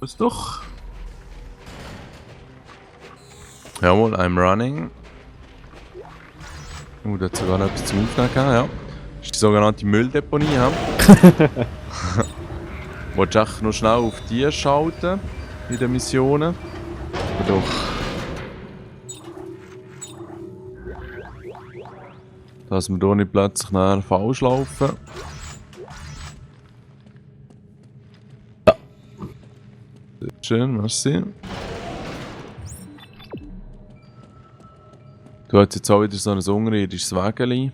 Was doch? Jawohl, I'm running. Da hat sogar noch etwas zum Aufnehmen gegeben, ja. Das ist die sogenannte Mülldeponie, ja. Wolltest du echt noch schnell auf die schalten in den Missionen? Aber doch. Dass wir hier nicht plötzlich nachher falsch laufen. Ja. Sehr schön, merci. Du hast jetzt auch wieder so ein unterirdisches Wägeli.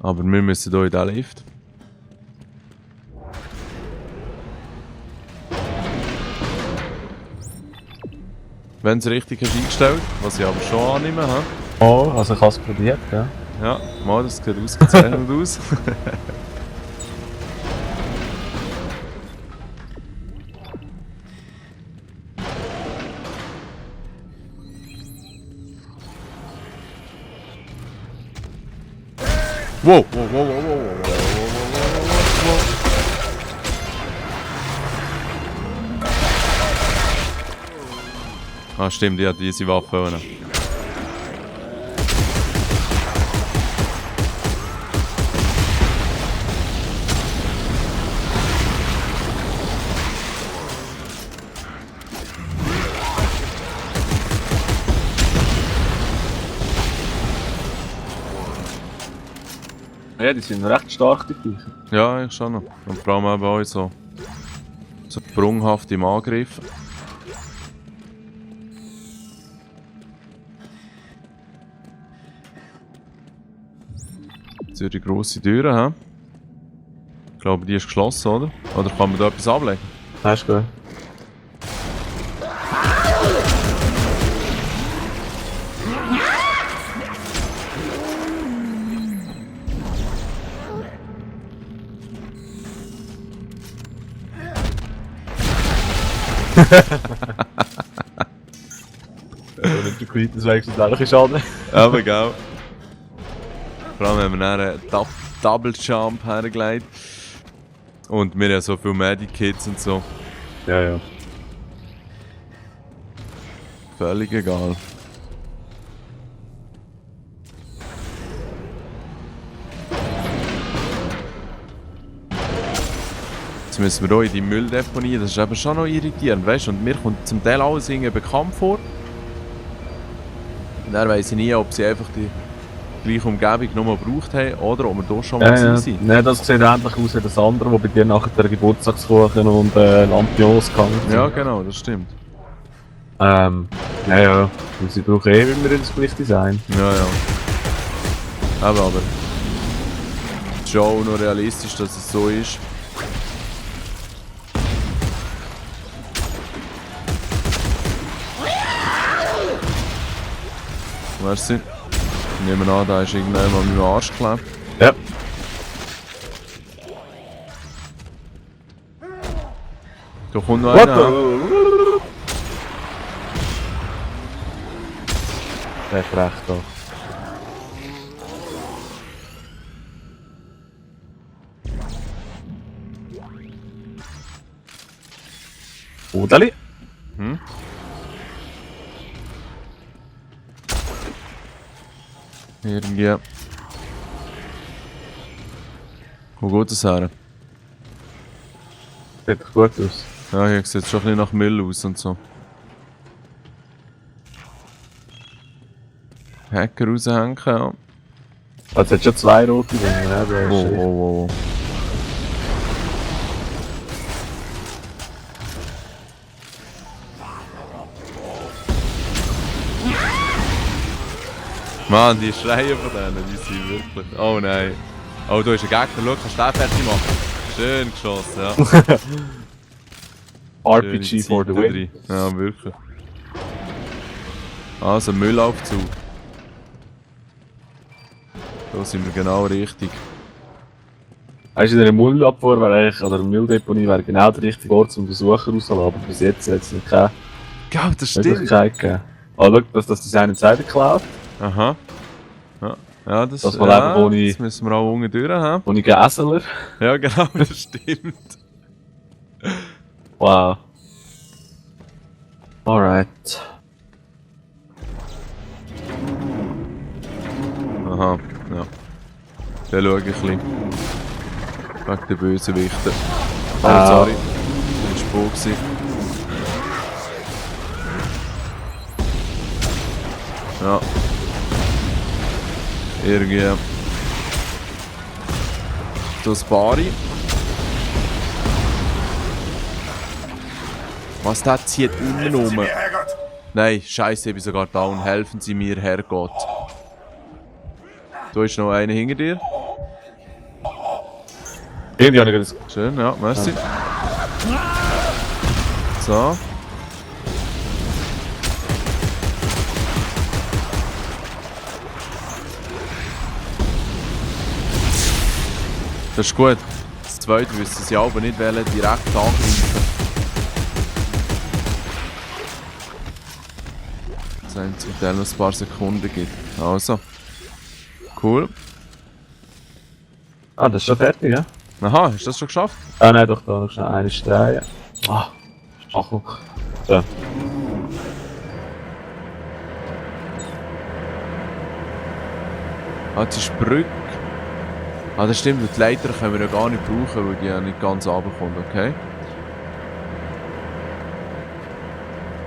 Aber wir müssen hier in diesen Lift. Wenn es richtig ist eingestellt, was ich aber schon annehme. Oh, also ich habe es probiert, ja. Ja, mal, das sieht ausgezeichnet aus. Wow, wow, wow, wow, wow, wow, wow. Ah, stimmt, die hat diese Waffe. Ja, die sind recht stark, die Viecher. Ja, ich schon noch. Und vor allem eben auch so sprunghaft im Angriff. Jetzt hier die grosse Tür, hä? Ich glaube, die ist geschlossen, oder? Oder kann man da etwas ablegen? Das ist gut. Nicht der Queen, das wächst ehrlich Schaden. Aber gell. Vor allem haben wir dann einen Double Jump hergelegt. Und wir haben so viele Medikits und so. Ja, ja. Völlig egal. Jetzt müssen wir hier in die Mülldeponie, das ist eben schon noch irritierend, weißt du? Und mir kommt zum Teil alles irgendwie bekannt vor. Und dann weiss ich nie, ob sie einfach die gleiche Umgebung nochmal gebraucht haben oder ob wir hier schon mal sind. Nein, das sieht ähnlich aus wie das andere, wo bei dir nachher der Geburtstagskuchen und Lampions gehangen sind. Ja, genau, das stimmt. Ja. Und sie brauchen immer das gleiche Design. Ja, ja. Aber es ist ja auch noch realistisch, dass es so ist. Merci. Ich nehme an, da ist irgendwann an meinem Arsch geklebt. Ja. Da kommt noch einer. Der ist recht da. Udali? Hm? Irgendwie. Wo geht das her? Sieht doch gut aus. Ja, hier sieht es schon ein bisschen nach Müll aus und so. Hacker raushängen, ja. Also es hat schon zwei rote Dinge, ne? Oh. Mann, die Schreien von denen, die sind wirklich... Oh nein. Oh, da ist ein Gegner, schau, kannst du den fertig machen. Schön geschossen, ja. RPG for the win. Ja, wirklich. Also, Müllaufzug. Da sind wir genau richtig. Weißt du, in einer Müllabfuhr wäre eigentlich, oder eine Mülldeponie wäre genau der richtige Ort zum Besucher rauszulassen, aber bis jetzt hat es noch keine Ja, das stimmt. Möglichkeit gegeben. Oh, schau, dass das Design in Seite klaut. Aha. Ja, das, Dass man einfach ohne- das müssen wir auch unten durch haben. Und ich gehe Esseler. Ja, genau, das stimmt. Wow. Alright. Aha, ja. Dann schau ich ein bisschen. Wegen den Bösewichten. Oh, sorry. Das war ein Spuk. Ja. Irgendwie. Das Bari. Was, der zieht innen rum? Nein, scheiße, ich bin sogar down. Helfen Sie mir, Herrgott. Da ist noch einer hinter dir. Irgendwie habe ich gerade... Schön, ja, merci. So. Das ist gut. Das zweite wissen sie aber nicht wollen, direkt angreifen. Das haben zum Teil noch ein paar Sekunden gibt. Also. Cool. Ah, das ist schon fertig, ja? Aha, hast du das schon geschafft? Ah nein, doch, da noch schnell eine Streihe. Ah, ach guck. So. Ah, das ist Brücke. Ah, das stimmt, die Leiter können wir ja gar nicht brauchen, weil die ja nicht ganz runterkommt, okay?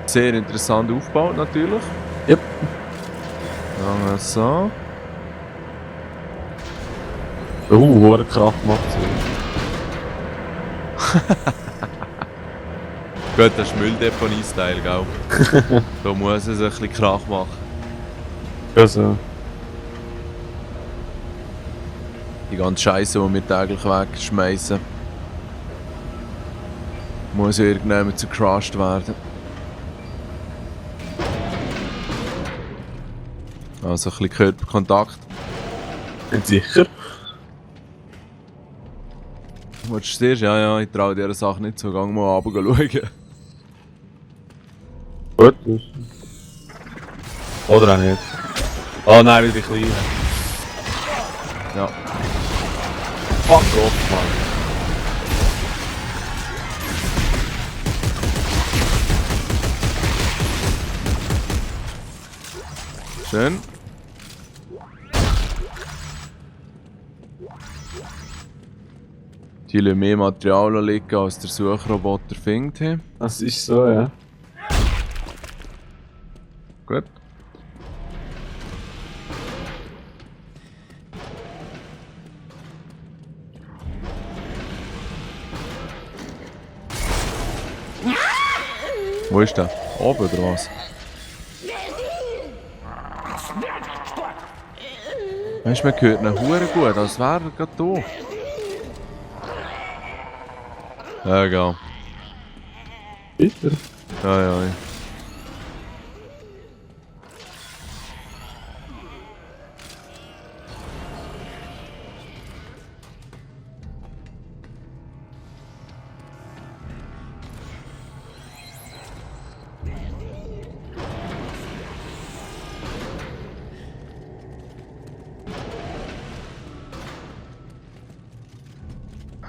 Sehr interessant aufgebaut natürlich. Yep. Dann so. Hohe Kraft macht Gut, das ist Mülldeponie-Style, gell? Da muss es ein bisschen Krach machen. Ja, so. Die ganze Scheiße, die wir täglich wegschmeißen, muss irgendjemand zercrushed werden. Also ein bisschen Körperkontakt. Bin sicher? Willst du es dir? Ja, ich traue dieser Sache nicht so. Gang mal runter schauen. Gut. Oder auch nicht. Oh nein, wieder die Kleinen. Ja. Fuck off, Mann. Schön. Die lassen mehr Material liegen, als der Suchroboter findet. Das ist so, ja. Gut. Wo ist der? Oben oder was? Weißt du, man hört ihn hure gut, als wäre er gerade da. Ja, egal. Bitte? Ja, ja, ja.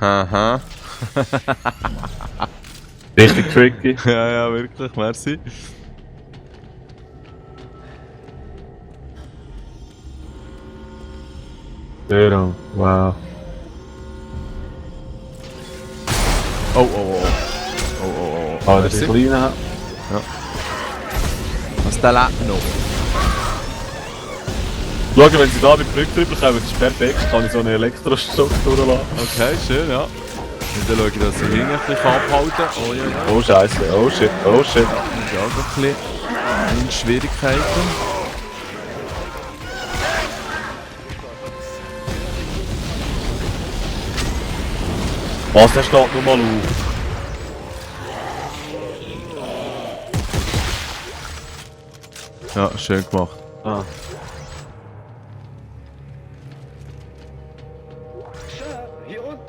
Haha. Richtig tricky. Ja, ja, wirklich, merci. Ja, wow. Oh, oh, oh. Oh, oh, oh. Ah, das ist Merci. die Kleine. Was, der lebt noch? Schau, wenn sie da mit Brücke drüber kommen, das ist perfekt. Kann ich so einen Elektrostock durchlassen. Okay, schön, ja. Und dann schaue ich, dass ich ihn ein bisschen abhalten kann. Oh ja, ja. Oh Scheiße, oh shit, oh shit. Ich habe auch ein bisschen in Schwierigkeiten. Was, der steht nur mal auf. Ja, schön gemacht. Ah. Sir, hier unten.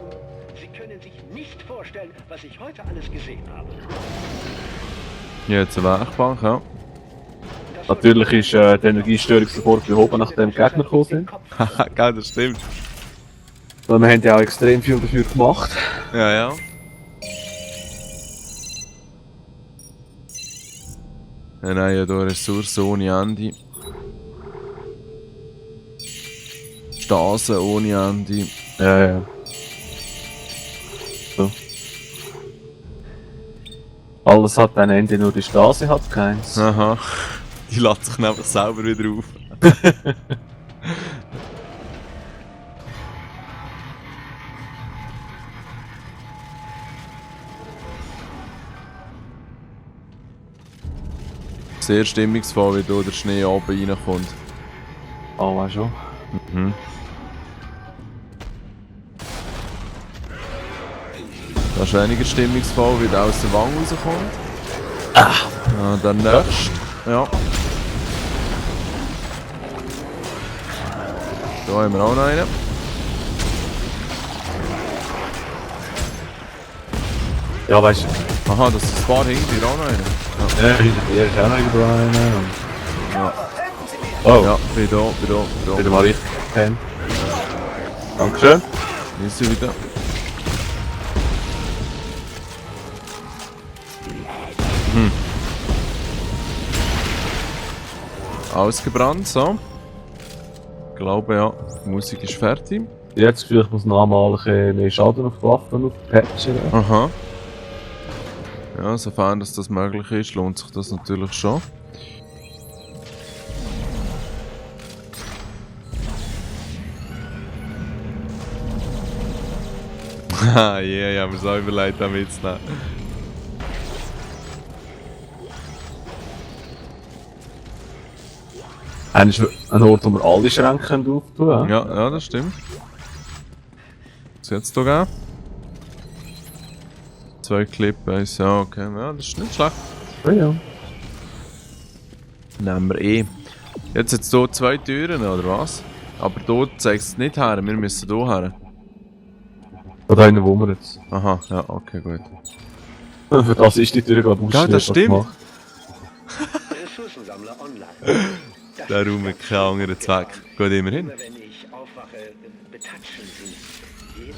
Sie können sich nicht vorstellen, was ich heute alles gesehen habe. Jetzt eine Werkbank, ja. Das Natürlich ist die Energiestörung sofort behoben, nachdem die Gegner gekommen sind. Haha, geil, das stimmt. Weil wir haben ja auch extrem viel dafür gemacht. Ja, ja. Dann haben wir hier Ressourcen ohne Ende. Stasen ohne Ende. Ja. So. Alles hat ein Ende, nur die Straße hat keins. Aha. Die lässt sich nämlich selber wieder auf. Sehr stimmungsvoll, wie hier der Schnee oben reinkommt. Oh, weißt du schon. Mhm. Das ist weniger stimmungsvoll, wie der aus der Wange rauskommt. Ah, der nächste. Ja. Da haben wir auch noch einen. Ja, weißt du. Aha, das ist ein paar hinter dir auch noch einen. Ja, hier ist auch noch irgendwo einer. Ja, Oh, ja, bin da. wieder mal richtig kennen. Dankeschön. Ist sie wieder. Ausgebrannt, so. Ich glaube ja, die Musik ist fertig. Jetzt das Gefühl, ich muss noch einmal ein bisschen mehr Schaden auf die Waffen aufpatchen. Aha. Ja, sofern das möglich ist, lohnt sich das natürlich schon. Haha, yeah, ich habe mir so überlegt, da mitzunehmen. Einer ist ein Ort, wo wir alle Schränke auftun können. Ja, das stimmt. Was jetzt hier geben? 2 Clip-Base, ja, okay. Ja, das ist nicht schlecht. Ja. Nehmen wir eh. Jetzt hat es hier 2 Türen, oder was? Aber hier zeigt es nicht her, wir müssen hier her. Oder einen wummert es. Aha, ja, okay, gut. Für das ist die Tür gerade Ja, das stimmt. Ressourcensammler online. Das Der ist Raum hat ganz keinen anderen Zweck. Geht immerhin. Immer wenn ich aufwache, betatschen sie. Jedes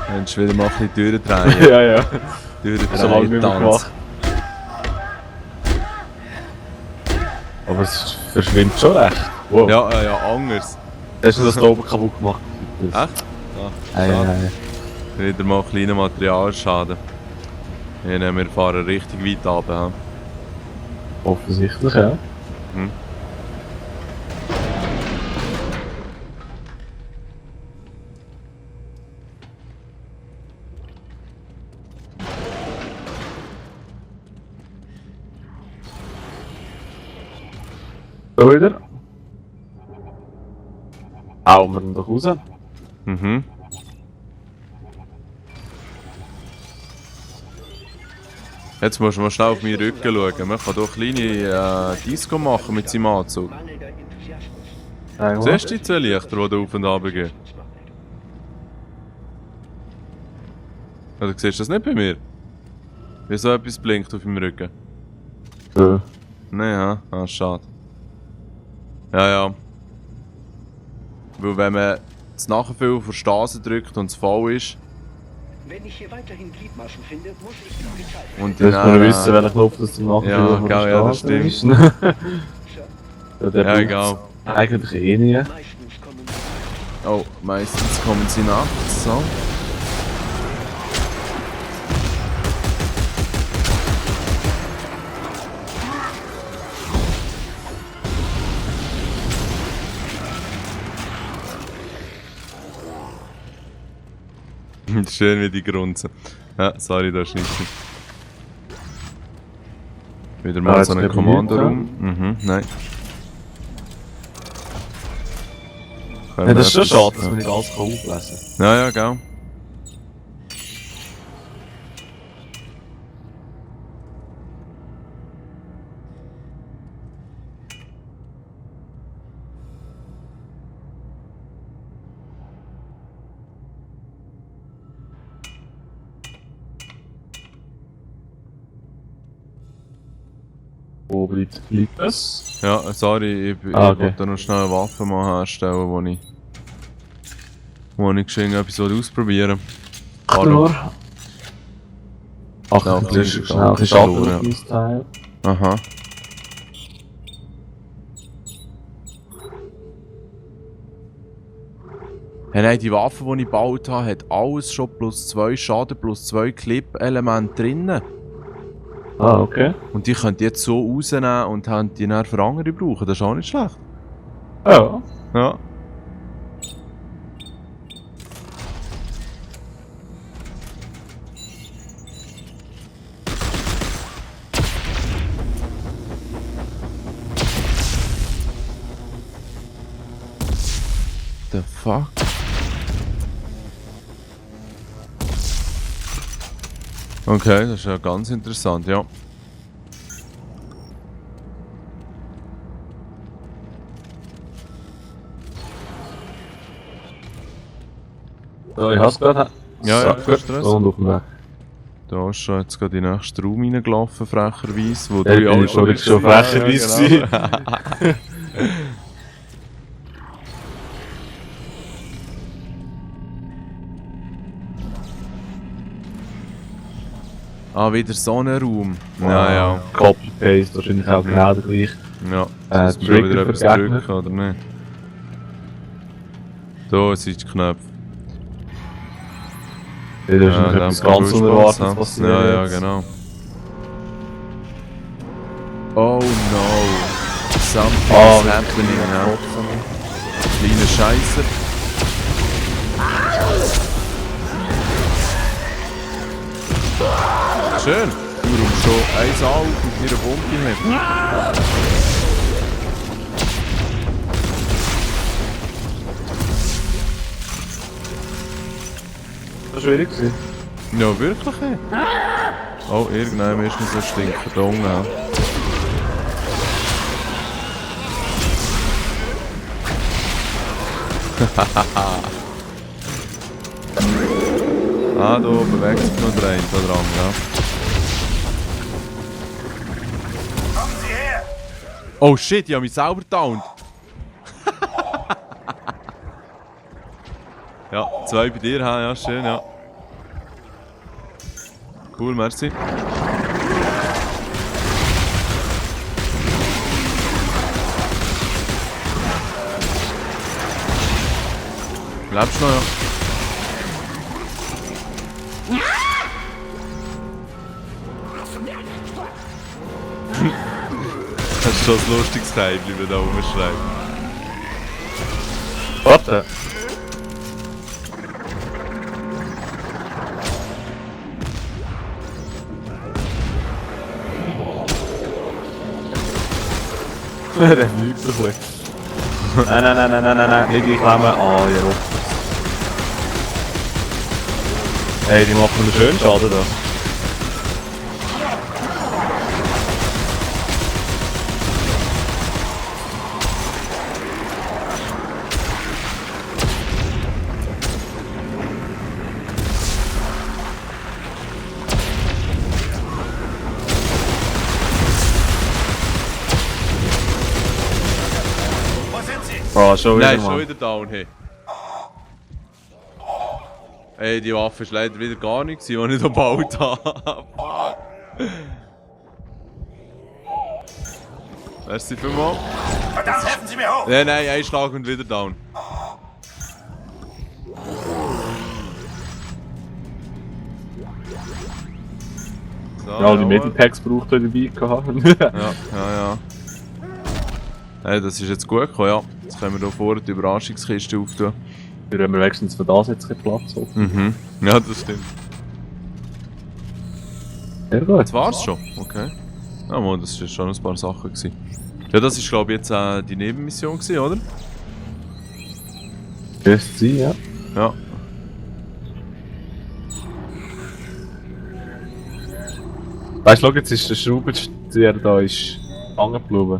Kannst du wieder mal ein bisschen Türen drehen. Ja. Türen So lange drehen, nicht mehr tanzen. gemacht. Aber es verschwimmt schon recht. Wow. Ja, anders. Hast du das da oben kaputt gemacht? Echt? Ah, schade. Wieder mal kleiner Materialschaden. Wir fahren richtig weit runter. Offensichtlich, ja. Hm. So wieder. Hauen wir ihn doch raus. Mhm. Jetzt musst du mal schnell auf meinen Rücken schauen. Man kann hier kleine Disco machen mit seinem Anzug. mangelnder Enthusiasmus. Nein, Siehst du die 2 Lichter, die da auf und runter gehen? Oder siehst du das nicht bei mir? Wie so etwas blinkt auf meinem Rücken? Ja. Nein, ja. Ah, schade. Ja. Weil wenn man das Nachfüllen von Straßen drückt und es voll ist Wenn ich hier weiterhin Gliedmaßen finde, muss ich die Polizei. und Jetzt muss man wissen, welcher Knopf das zum Nachhinein Ja, genau, ja, das stimmt. ist. Tja, Ja, der Ja, braucht's egal. eigentlich eh nie. meistens kommen sie. Oh, meistens kommen sie nachts, so. Schön wie die grunzen. Ja, sorry, da ist nichts. Wieder mal jetzt so ein nicht Kommandoraum. Nein. Ja, das ist schon schade, dass man nicht alles auflesen kann. Ja, gell. Wo bleibt es? Ja, sorry, ich Okay. wollte noch schnell eine Waffe mal herstellen, wo ich geschwind etwas ausprobieren will. Nur. Ach, Ja, das klingt ist auch schnell. Schaden verloren, auf mein Teil. Aha. Hey, nein, die Waffe, die ich gebaut habe, hat alles schon plus 2 Schaden, plus 2 Clip-Elemente drin. Ah, okay. Und die könnt ihr jetzt so rausnehmen und haben die dann für andere brauchen. Das ist auch nicht schlecht. Ja. Ja. The fuck? Okay, das ist ja ganz interessant, ja. So, ich hab's gerade. Ja, So, ja, gut. Stress. Und auf dem Weg. Da ist schon jetzt gerade in den nächsten Raum reingelaufen, frecherweise, wo Ja, du ich ja bin auch schon wirklich schon Ja, frecherweise genau. Ah, wieder so ein Raum. Ja, ja. Copy-Paste, wahrscheinlich auch genau der gleiche. Ja, Äh, jetzt müssen wir wieder Trigger etwas für Gegner. drücken, oder nicht? Da sind die Knöpfe. Das ist noch etwas ganz Unerwartetes passiert. Ja, ja, jetzt. genau. Oh no. Something Ah, is happening, ja. Kleine Scheiße. Schön. Du räumst schon eins auf und mir eine Bombe mit. Das war schwierig gewesen. Ja, wirklich? Ey? Oh, irgendwann ist nicht so stinken. Da unten. Ja. Ah, da bewegt sich noch der eine da dran, ja. Oh shit, ich hab mich selber downed. Ja, 2 bei dir, ha, ja, schön, ja. Cool, merci. Lebst du noch, ja? Das ist schon ein lustiges Teilchen, wenn da rumschreibt. Warte. Der lügt ein bisschen. Nein, nicht gleich klemmen. Ah, ja. Hey, die machen einen schönen Schaden da. Oh, schon wieder, Nein, schon Mann. wieder down, hey. Ey, die Waffe ist leider wieder gar nichts, die ich gebaut habe. Fuck. Merci vielmals. Verdammt, helfen Sie mir hoch! Nein, ein Schlag und wieder down. So, Ja, die jawohl. Medipacks braucht er dabei gehabt. Ja. Hey, das ist jetzt gut gekommen, ja. Jetzt können wir hier vorne die Überraschungskiste auftun. Wir haben wenigstens für das jetzt keinen Platz. Mhm. Ja, das stimmt. Sehr gut. Das war's schon, okay. Ja, man, das waren schon ein paar Sachen gewesen. Ja, das ist glaube ich jetzt die Nebenmission gewesen, oder? Dürfte sein, ja. Ja. Weißt du, schau, jetzt ist der Schraubenzieher da ist angeblieben.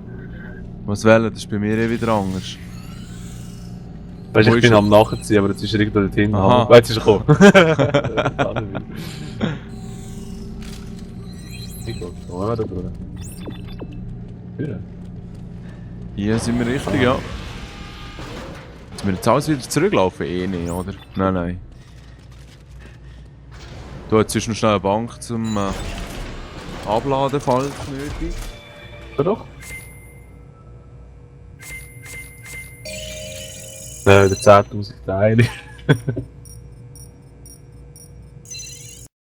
Was wählen? Das ist bei mir wieder anders. Weißt Wo du, ich ist bin er? am Nachziehen, aber jetzt ist er irgendwo dort hinten. Aha. Jetzt ist er gekommen. Ich guck, wo haben wir da drüben? Ja. Hier sind wir richtig, ja. Müssen wir jetzt alles wieder zurücklaufen? Eh nicht, oder? Nein, nein. Du hast jetzt noch schnell eine Bank zum Abladen, falls nötig. Ja doch. Der 10.000 Teile.